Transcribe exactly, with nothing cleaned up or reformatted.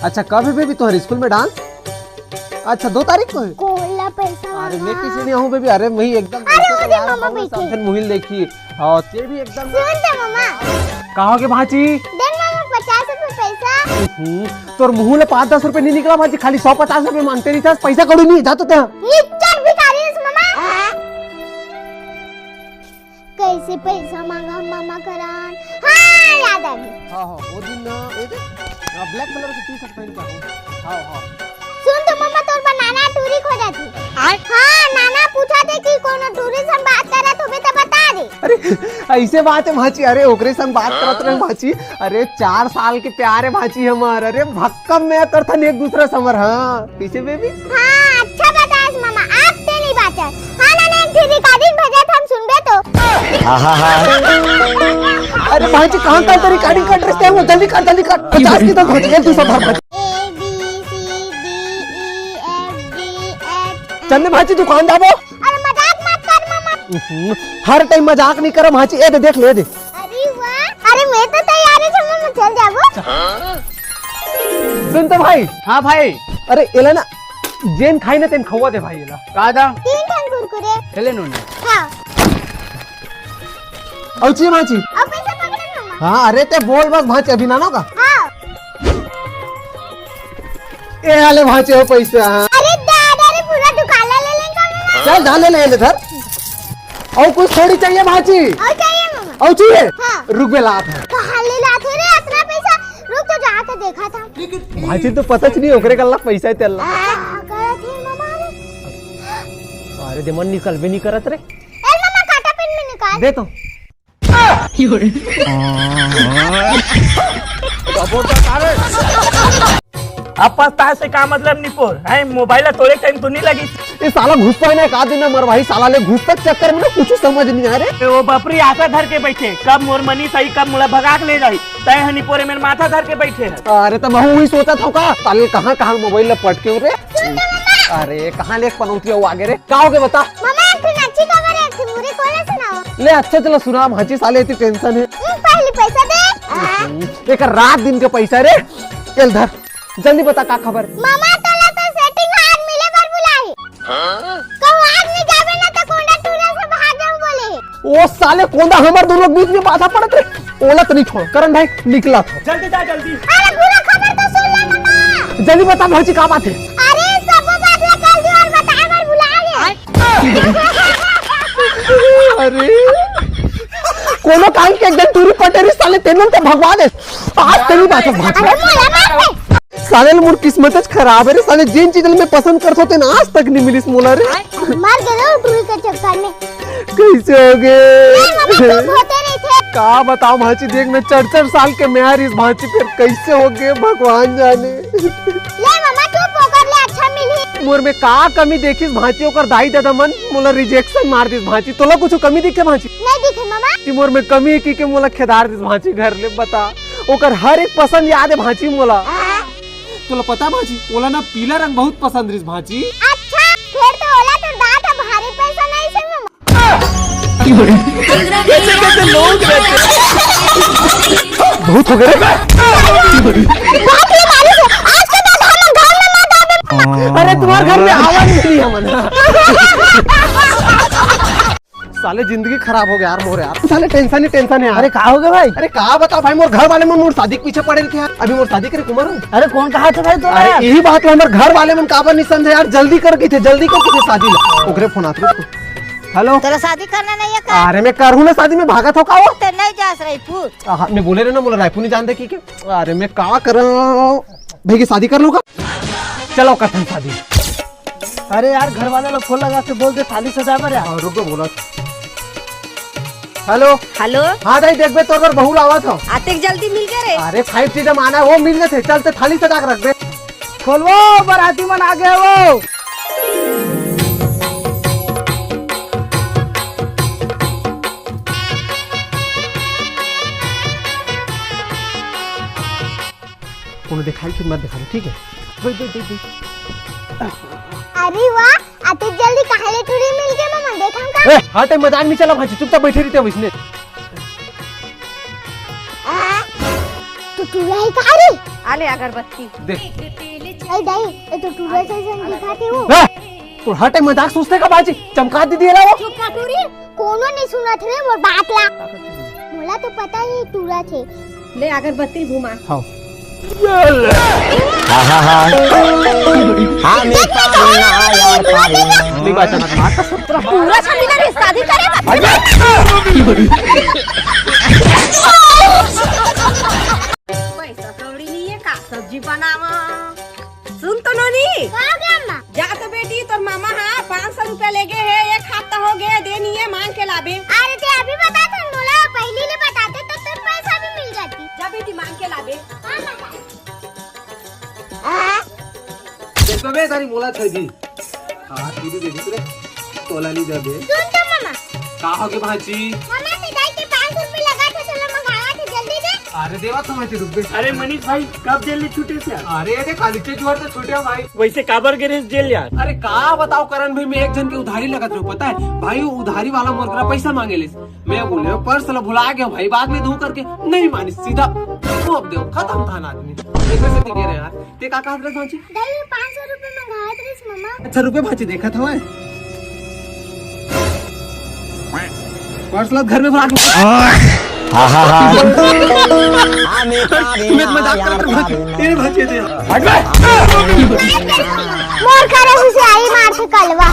अच्छा, कब हे बेबी तोहर स्कूल में डांस? अच्छा, दो तारीख को हे। कोला पैसा अरे, मैं मांगा। किसी नहीं हूँ बेबी। अरे, वही एकदम अरे, वैसे वो तो दे यार, मामा कौन बैठे। सामने मुहिल देखी। हाँ, ये भी एकदम सुन तो मामा। कहाँ के भांची? दे मामा, पचास रुपए पैसा। हम्म, तोर मुंह ले पाँच दस रुपए नहीं निकला भांची, खाली सौ पचास रुपए मांगते रहिथस, पैसा कौड़ी नहीं, जा तो ते। निच्चट भिखारी हस मामा। कैसे पैसा मांगा हम मामा करन? हाँ, याद आ गई। हाँ, हाँ, वो दिन ना, ये देख, आ, black colour के T-shirt पहन के हूँ। हाँ, हाँ। सुन तो मामा, तोर बर नाना टूरी खोजत हे। आय? हाँ, नाना पूछत हे कि कोनो टूरी से बात करत होबे तो बता दे। अरे, ऐसे बात हे भांची, अरे, ओकरे संग बात करत रहे भांची। अरे, चार साल के प्यार हे भांची हमार। अरे, भक्कम में करथन एक दूसरा समर, हाँ। कैसे बेबी? हाँ, अच्छा बतास मामा, आप ते नहीं बाचस। हाँ, नाना, एक ठे recording भेजत हम सुनबे तो। अरे भांची, कहाँ का recording कट रहे हैं? वो जल्दी कर, जल्दी कर। पचास की तो भांची, एक दूसरा भर Bhanchi. A B C D E F G H। चल ले भांची, दुकान जाबो। अरे मजाक मत कर मामा। हम्म, हर time मजाक नहीं करो भांची। ए दे, देख ले, ए दे। अरे वाह, अरे मैं तो तैयार हूँ, चलो मैं चल जाबो। सुन तो भाई। हाँ भाई। अरे एला ना, जेन खाई ना तेन खवा दे भाई एला। का दा? तीन ठन कुरकुरे। चले नोनी। हाँ। औ ची भांची। अब पैसा पकड़े ना मामा। हाँ, अरे ते बोल बस भांची, अभी नानो का। हाँ। ए आले भांची हो पैसा। अरे दादा रे, पूरा दुकान ला ले लेंगे मामा। चल धान ले ले, ले धर। और कुछ थोड़ी चाहिए भांची? और चाहिए मामा। और चाहिए? हाँ। रुक बे, लात है। कहाँ ले लात हो रे इतना पैसा? रुक तो जाके देखा था। भांची तो पता च नहीं ओकरे गल्ला पैसा है तेला। क्या करत है मामा रे? अरे दे मन निकल भी नहीं करत रे। ए मामा, काटा पेन में निकाल। दे तो। अब पछताए से का मतलब निपोर? हैं, मोबाइल ला तोड़े टाइम तो नहीं लगी? ये साला घुसता है ना एक आध दिन में मरवाही, साला ले घुसता चक्कर में ना कुछ समझ नहीं आ रहे। ए, वो बपरी आशा धर के बैठे, कब मोर मनी सही, कब मोला भगा के ले जाही। तय ह निपोरे मेर माथा धर के बैठे है। अरे तो महू वही सोचा था का, साले कहाँ कहाँ मोबाइल ला पटके हो रे। अरे कहाँ ले एक पनौतिया वो आगे रे, का हो गए बता? मामा, एक ठन अच्छी खबर है, एक ठन बुरी कोई ना सुनाओ। ले अच्छा चला सुना, भांची साले इतनी टेंशन है। हम्म, पहले पैसा दे। एक रात दिन के पैसा रे, चल धर, जल्दी बता का खबर। मामा, तोला तो सेटिंग हार मिले बर बुलाही। कहूँ आज नहीं जाबे ना तो कोंडा टूरा से भाग जाऊँ बोले। ओ साले कोंडा हमर दोनों के बीच में बाधा पड़त रे। ओला तो नहीं छोड़, करण भाई निकला था। जल्दी जा, जल्दी। अरे बुरा खबर तो सुन ले मामा। जल्दी बता भांची का बात है। अरे सब बात ला कल दीवार बताए बर बुला ले। अरे कोनो काम के एकदम दूरी पटे रही साले, तेनन तो भगवा दे। आज तेरी बात है भांची। अरे मोला मार दे। साले मोर किस्मत च खराब है रे साले, जेन चीज ल मैं पसंद करत होते ना आज तक नहीं मिलिस मोला रे। मर गए रे टूरी के चक्कर में। कैसे हो गए? ए, मामा, चुप होते नहीं थे। का बताओ भांची, देख मैं चार चार साल के मैं रिस भांची, फिर कैसे हो गए भगवान जाने। ले मामा, चुप होकर ले, अच्छा मिली। मोर में का कमी देखिस भांची, ओकर दाई ददा मन मोला रिजेक्शन मार दिस भांची। तोला कुछ कमी दिखे भांची? नहीं दिखे मामा। कि मोर में कमी है कि के मोला खेदार दिस भांची घर ले, बता। ओकर हर एक पसंद याद है भांची मोला। तोला पता भांची, ओला ना पीला रंग बहुत पसंद रिस भांची। अच्छा, फिर तो ओला तो दादा भारी पैसा नहीं से मामा। कैसे कैसे लोग रहते हैं। बहुत हो गए रे। बाप रे मालिक, आज के बाद हम घर में मत आवे। अरे तुम्हारे घर में आवा नहीं हमन। साले जिंदगी खराब हो गया यार मोर यार, साले टेंशन ही टेंशन है यार। अरे का हो गया भाई? अरे का बता भाई, मोर घर वाले मन मोर शादी के पीछे पड़े रखे यार। अभी मोर शादी करे के उम्र है। अरे कौन कहा था भाई तोला अरे यार? यही बात ला हमर घर वाले मन काबर नहीं समझे यार, जल्दी कर कहिथे, जल्दी कर कहिथे शादी ला। ओकरे फोन आत रुक। हेलो। तोला शादी करना नहीं है का? अरे मैं करहूँ ना शादी, मैं भागत हो का वो? ते नहीं जास रायपुर। आहा, मैं बोले रहे ना, मोला रायपुर नहीं जान दे की के? अरे मैं का कर भाई की शादी कर लूँ का? चलो करथन शादी। अरे यार, घर वाले लोग फोन लगा के बोल दे थाली सजा बर यार। हाँ, रुको बोला। हेलो। हेलो। हाँ दाई, देखबे तोर बर बहू लावत हो। आतेक जल्दी मिल गए रे। अरे फाइव जी जमाना है, वो मिल गए थे। चलते थाली सजा के रखबे। खोलवो, बराती मन आ गए वो। कोनो दिखाई कि मत दिखा दे, ठीक है? बैठ, बैठ, बैठ, बैठ। अरे वाह, अतेक जल्दी काहे ले टूरी मिल गए मामा, देखम का? ए, हाँ, टाइम मजाक नहीं चला भांची, चुपचाप बैठे रहते हैं इसने। आ, तू टूरा है का रे? आले अगरबत्ती। दे। ए दाई, ए तो टूरा जइसन दिखाथे वो। ए, तोर हर टाइम मजाक सोचथे का भांची? चमका दीदी एला वो। चुप कर टूरी, कोनो नहीं सुनत रे मोर बात ला। मोला तो पता ही टूरा थे। ले अगरबत्ती घुमा। हाँ। पूरा छबीला रे शादी करे। पैसा कौड़ी नहीं है का सब्जी बनावा। सुन तो नोनी। का हो गया अम्मा? जा तो बेटी, तोर मामा हा पाँच सौ रुपया लेगे हे, एक हफ्ता हो गए, दे नहीं है, मांग के लाबे। अरे ते अभी बता था, मोला पहली ले बताते तो तोर पैसा भी मिल जाती। जा बेटी, मांग के लाबे। हाँ, हाँ, हाँ। देखो बे, तारी मोला छै दी। हाँ, तू भी देखिस रे, तोला नहीं जाबे। सुन तो मामा। का हो गे भांची? मामा, सिलाई के पाँच सौ रुपये लगा था, चलो मंगावा थे, जल्दी दे। अरे देवा, तू भांची रुक बे। अरे मनीष भाई, कब जेल ले छूटे से? अरे देख, काली के जुआर तो छूटे हो भाई। वैसे काबर गे रहे जेल यार? अरे का बताओ करण भाई, मैं एक जन के उधारी लगत रहो, पता है भाई, वो उधारी वाला मोर करा पैसा मांगे ले। मैं बोले, "पर्स ला भुला गया भाई, बाद में दूं" करके, नहीं मानी, सीधा घोप दे, खत्म था ना आदमी। ऐसे से गिरे यार। ते का कहत रहे भांची? दाई, पाँच सौ रुपये मंगावत रहिस मम्मा। अच्छा, रुपये भांची देखत हवय। पर्स ला घर में भुला के। मैं मजाक करत रहे भांची। तेरे भांची दे। मोर करे से आई मार के कलवा।